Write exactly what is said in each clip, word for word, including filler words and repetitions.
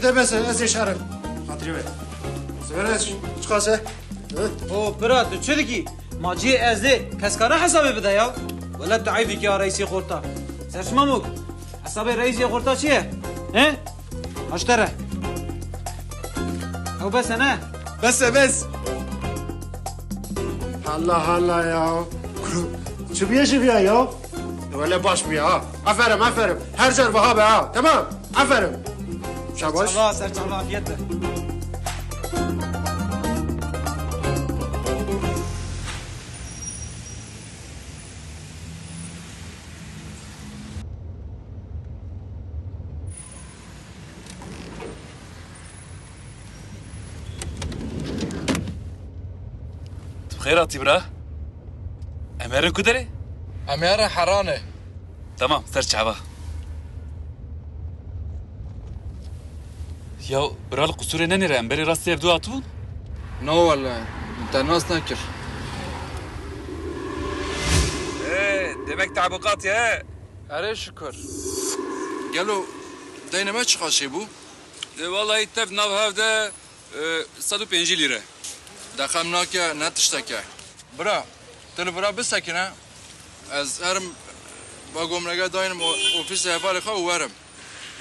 De bes e, ez ê şerim. Xatirê we. Sibere çiqas e? Hı? O bira, tu çi dikî? Ma cihê ez dê, kes kare hesabê bide ya? Wele tu eyb dikî ya reîsê xorta. Serçe Mamûk, hesabê reîsê xorta çi ye? He? Haştere. Ew bes e ne? Bes e, bes. Allah Allah ya. Çi bûye ji viya ya? Wele baş bûye ha. Aferin, aferin. Her car wiha be ha. Tamam. Aferin. Şabaş. Serçava, serçava, afiyet be. Tu bi xêr hatî bira. Em herin ku derê? Em herin Heranê. Tamam, ser çava. Ya bira, li qusûrê nenêre, em berê rastî ev du hatibûn? Na wele, min te nas nekir. Ê, demek tebuqat ye. Erê şikur. Gelo deynê me çiqas çêbû? E, wallahî tev nav hev de, e, sed û pêncî lîre. Deqem nake, ne tişteke. Bira, tu li vira bisekine. Ez herim, ba gomrege daynim o-, ofîsê hevalê xwe û werim.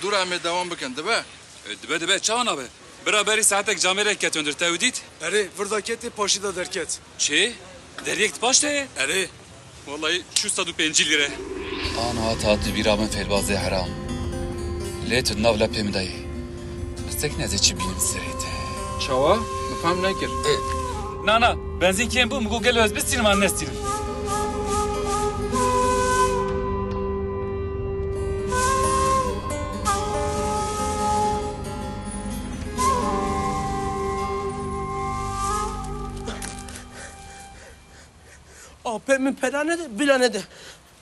Dû re em ê dewam bikin, dibe? E, dibe, dibe, çawa nabe? Bira berî saetek camêrek ket hundir, te ew dît? Erê, vir da ketê, paşî da derket. Çi? Deriyek di paş te ye? Erê. Wallahî çû sed û pêncî lîre. Ana hata tu bîra min fêlbazê heram. Lê tu di nav lepê min de yî. Tu bisekine ez ê çi bînim serê te. Çawa? Min fehm nekir. E, na, na, benzîn kêm bû, min got gelo ez bistînim an nestînim. Apê min pera nede, vila nede.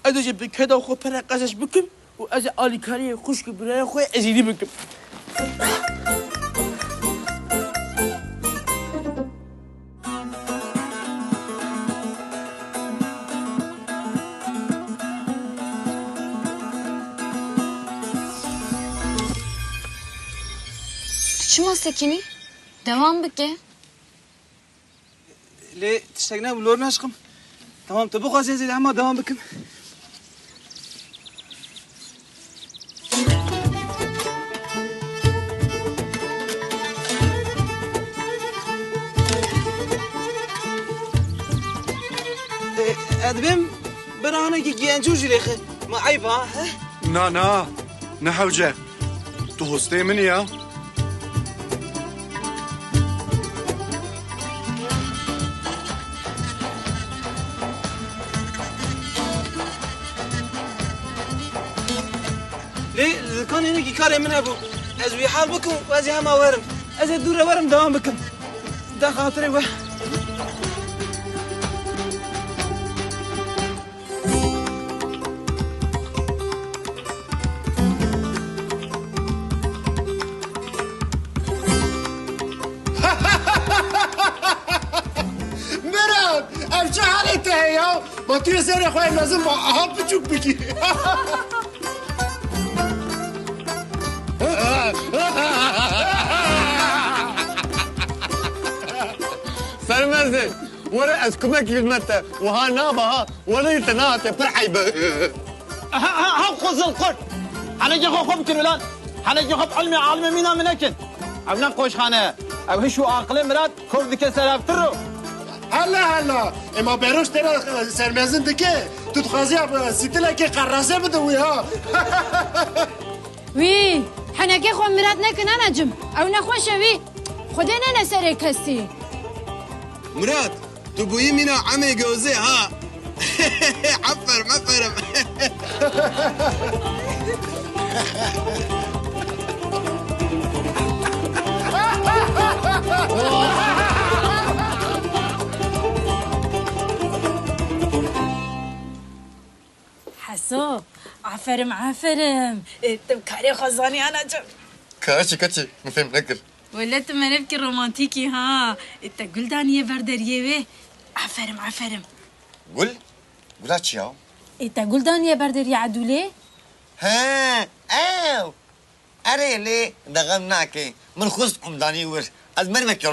Ez ê jî bi keda xwe pere qezenc bikim û ez ê alîkariyê xwişk û birayê xwe ezîdî bikim. Tu çima sekinî? Devam bike. Lê tiştek nebû, lor naşiqim. Tamam, tu bixwazî ez ê hema devam bikim. E, ez dibêm bira hinekî giyancû jî lêxe. Ma eyb ha, he? Na, na. Ne hewce. Tu hostê min î ya. Lê li dikanê hinekî karê min hebû. Ez wî hal bikim û ez ê hema werim. Ez ê dû re werim dewam bikim. De xatirê we. Miran, ev çi halê te heye ya? Ma tu yê serê xwe yê mezin ma aha piçûk bikî. Sermezin. Were ez kumek li me te wiha naba ha. Were te nehate pir eyb e. Ha, ha, ha, quzil qurt. Henekê xwe xwe bikin ulan. Henekê xwe bi ilmê alimê mîna min nekin. Ev ne qoşxane ye. Ev hiş û aqilê Mirat xwe dike ser ev tiro. Hela, hela. Ema Beroş te re, e, sermezin dike. Tu dixwazî ev, e, sîtilekê qerrase bide wî ha. Wî, henekê xwe Mirat nekin anacim. Ew nexweş e wî. Xwedê nene serê kesî. Mirat, tu bûyî mîna Emê Gozê ha. Aferin, aferin. Heso, aferin, aferin. E, tu karê xwe zanî anacim. Kaçî, kaçî, min fêm nekir. Wele tu merevkî romantîk î ha. E, te gul daniye ber deriyê wê. Aferin, aferin. Gul? Gula çi ya? E, te gul daniye ber deriyê Edûlê. He, ew. Erê lê de xem nake. Min xwest umdanî wir. Ez mermekî